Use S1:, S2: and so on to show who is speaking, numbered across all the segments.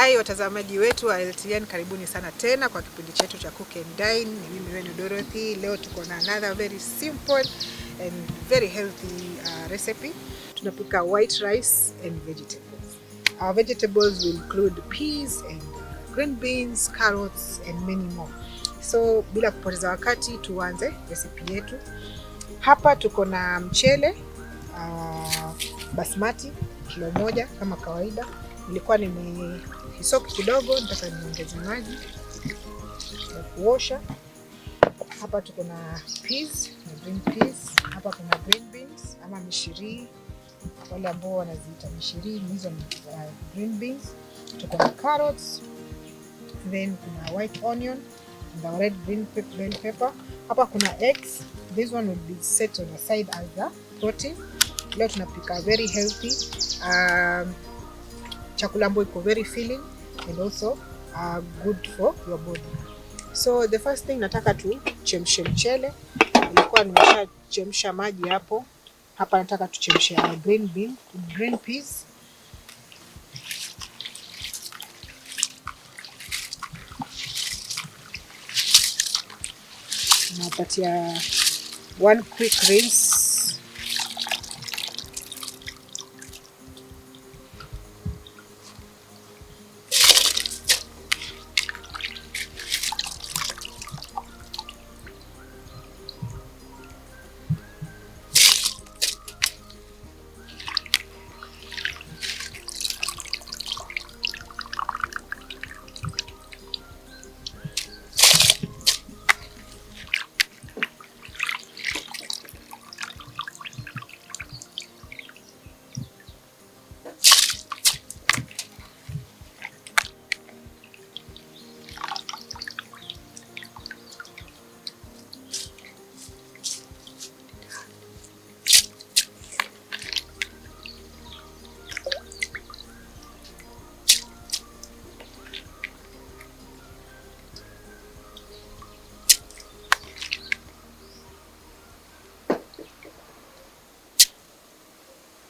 S1: Hai watazamaji wetu wa LTN, karibuni sana tena kwa kipindi chetu cha Cook and Dine. Ni mimi wenu Dorothy. Leo tuko na another very simple and very healthy recipe. Tunapika white rice and vegetables. Our vegetables will include peas and green beans, carrots and many more. So bila kupoteza wakati tuanze recipe yetu. Hapa tuko na mchele basmati kilo 1 kama kawaida. Nilikuwa nimehisoki kidogo, nataka niongeze maji ya kuosha. Hapa tuko na peas, na green peas. Hapa kuna green beans ama mishiri, wale ambao wanaziita mishiri, hizo ni green beans. Tuko na carrots, then kuna white onion and the red green bell pepper. Hapa kuna eggs. This one will be set on the side as the protein. Leo tunapika very healthy chakula ambayo iko very filling and also good for your body. So the first thing nataka tuchemshe mchele. Nilikuwa nimeshachemsha maji hapo. Hapa nataka tuchemshe our green bean, green peas. Napatia one quick rinse.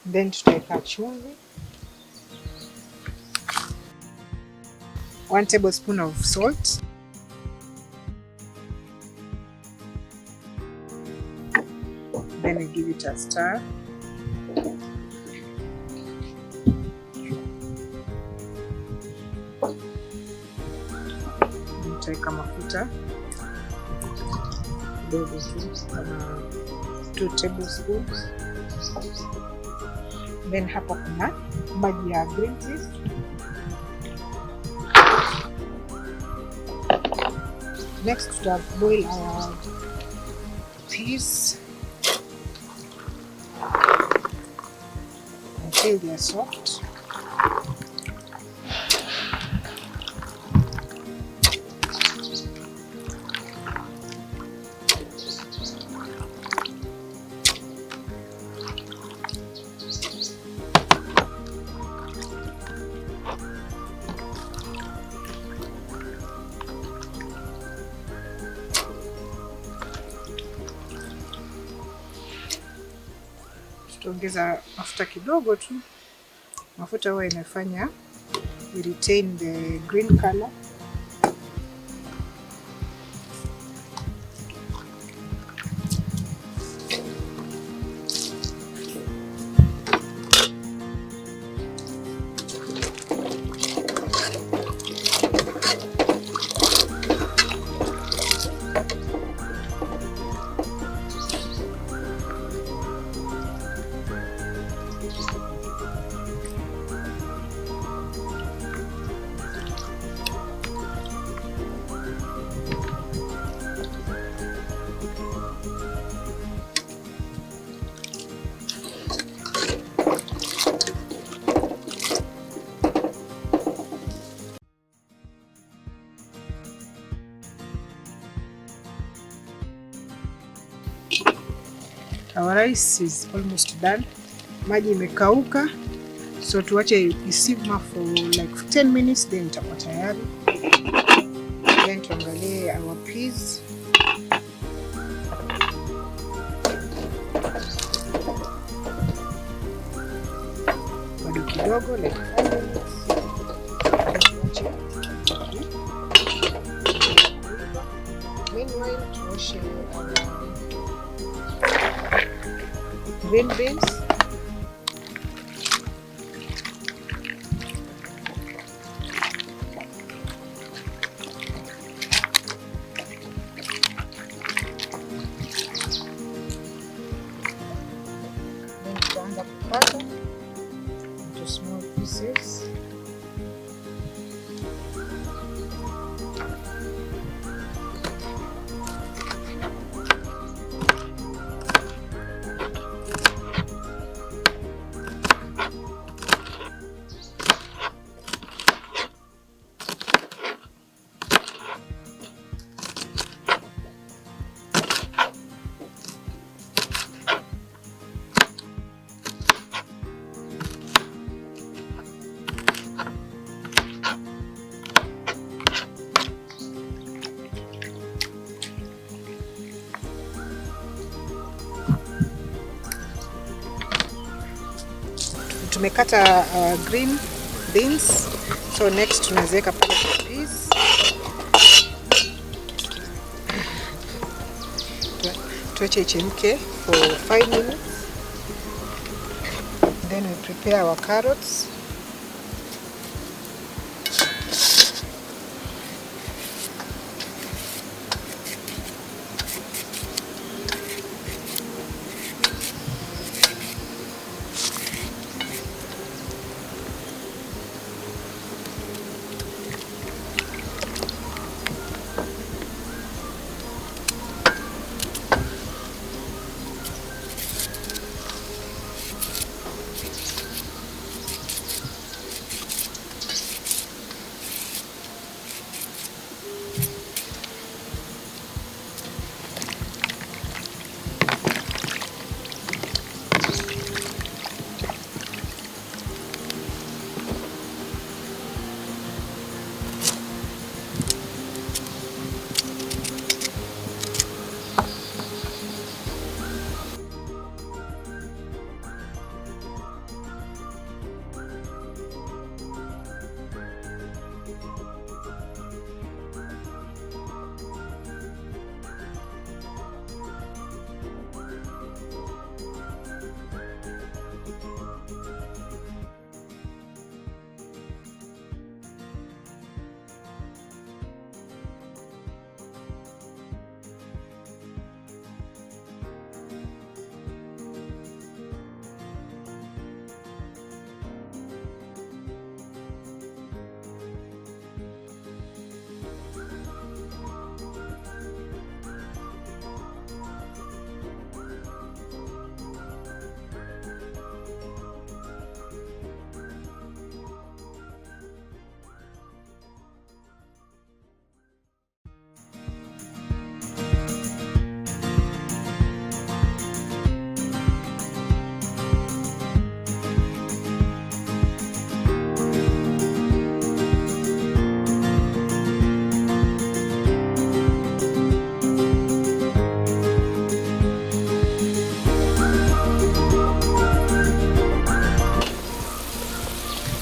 S1: Then tutaweka chumvi, 1 tablespoon of salt, then we give it a stir. Nitaweka mafuta kidogo tu kama 2 tablespoons. Then hapa kuna maji ya green peas. Next tuta boil our peas until they are soft. Tutaongeza mafuta kidogo tu. Mafuta huwa inafanya retain the green color. Our rice is almost done. Maji imekauka, so tuache isimmer for like 10 minutes, then itakuwa tayari. Then tuangalie our peas. Bado kidogo, like 5 minutes. Tuoshe our green beans. Then tutaanza kukata into small pieces. Tumekata green beans, so next tunaziweka pale kwa peas. Tuache ichemke for 5 minutes. Then we prepare our carrots.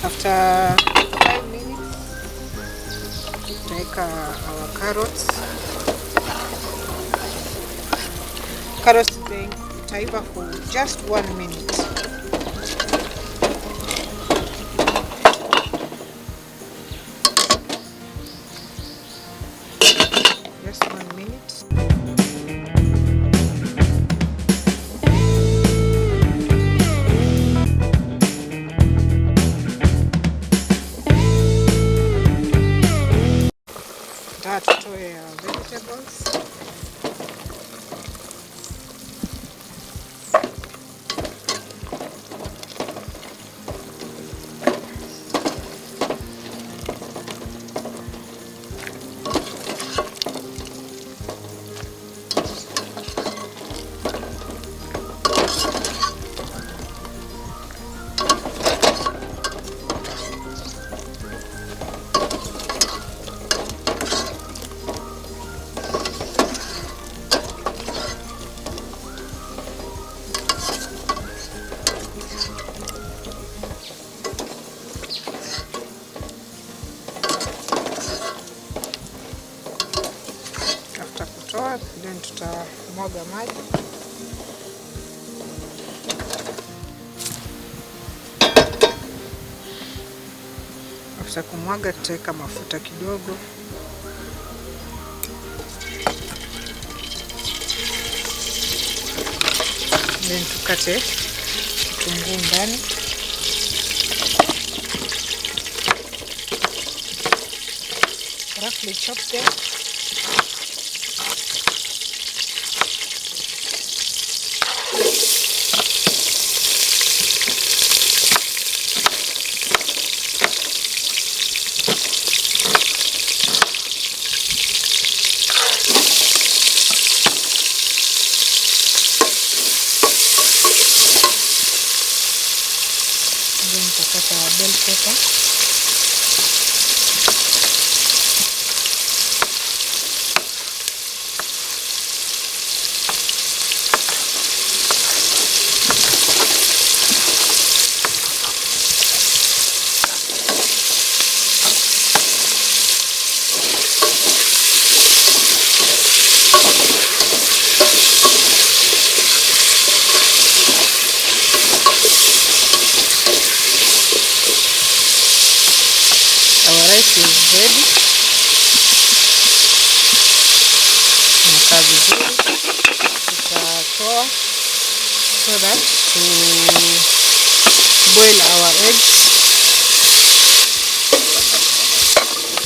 S1: After 5 minutes, tutaweka our carrots. Carrots itaiva for just 1 minute. Just 1 minute. Tutoe our vegetables. Tutamwaga maji. After kumwaga tutaweka mafuta kidogo. Then tukate kitunguu ndani. Roughly chop them. Then nitakata bell pepper. Our rice is ready. Inakaa vizuri. Tutatoa so that to boil our eggs.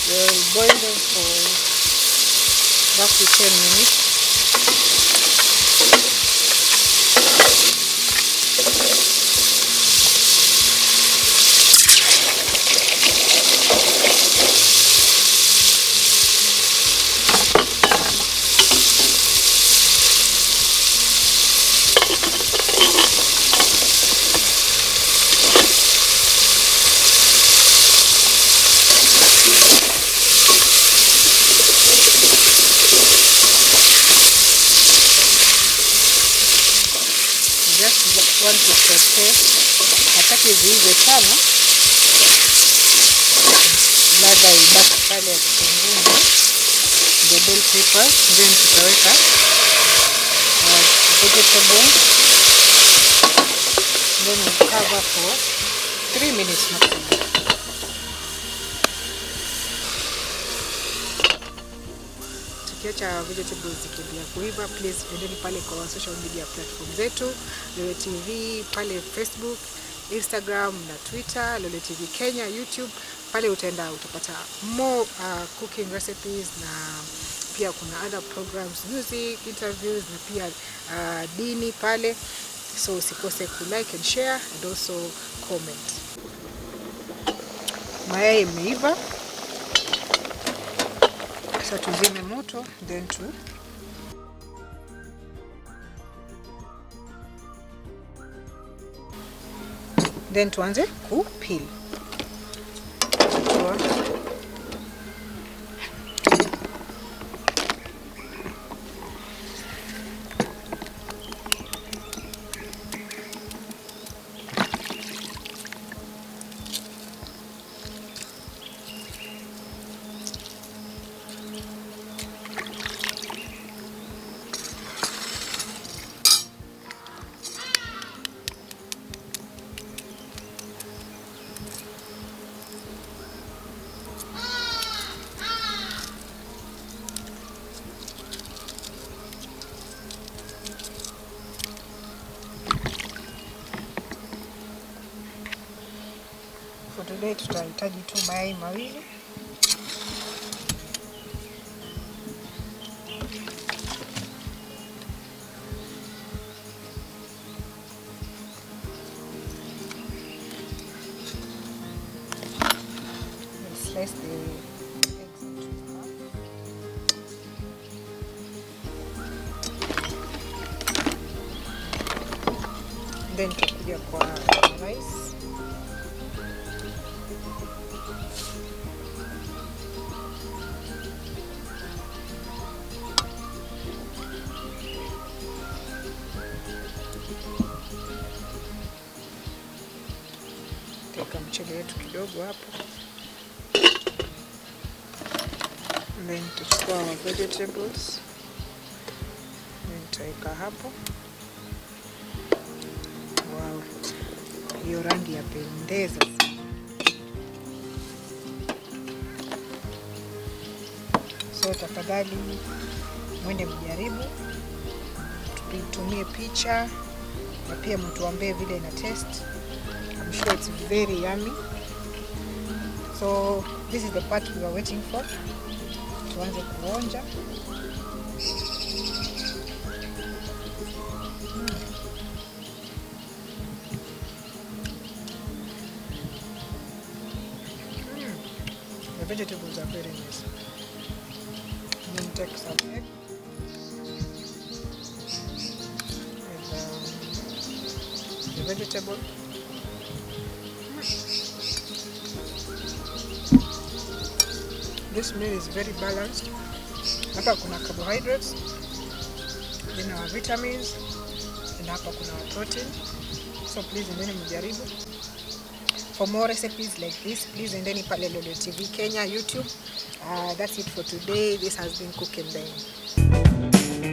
S1: We'll boil them for roughly 10 minutes. Just want to saute, hataki ziive sana, ladha ibaki pale ya kitunguu na the bell peppers. Then tutaweka our vegetables, then we'll cover for 3 minutes maximum. Tukiacha vegetables zikiendelea kuiva, please endeni pale kwa social media platform zetu, Lolwe TV pale Facebook, Instagram na Twitter, Lolwe TV Kenya, YouTube. Pale utaenda utapata more cooking recipes, na pia kuna other programs, music, interviews na pia dini pale. So usikose ku like and share and also comment. Mayai imeiva. Sasa tuzime moto then tu tuanze kupeel. Tutatoa Today tutahitaji tu mayai mawili. We'll slice the eggs into half. Then tutakuja kwa rice. Teka mchele wetu kidogo hapo. Then tutachukua our vegetables. Tutaweka hapo. Wow, hiyo rangi yapendeza sana. So tafadhali mwende mjaribu, tutumie picha na pia mtuambie vile ina taste. I'm sure it's very yummy. So this is the part we were waiting for. Tuanze kuonja. The vegetables are very nice. I'm going to take some egg. And the vegetable. This meal is very balanced. Hapa kuna carbohydrates, then our vitamins, and hapa kuna our protein. So please endeni mjaribu. For more recipes like this, please endeni pale Lolio TV Kenya YouTube. That's it for today. This has been Cook and Dine.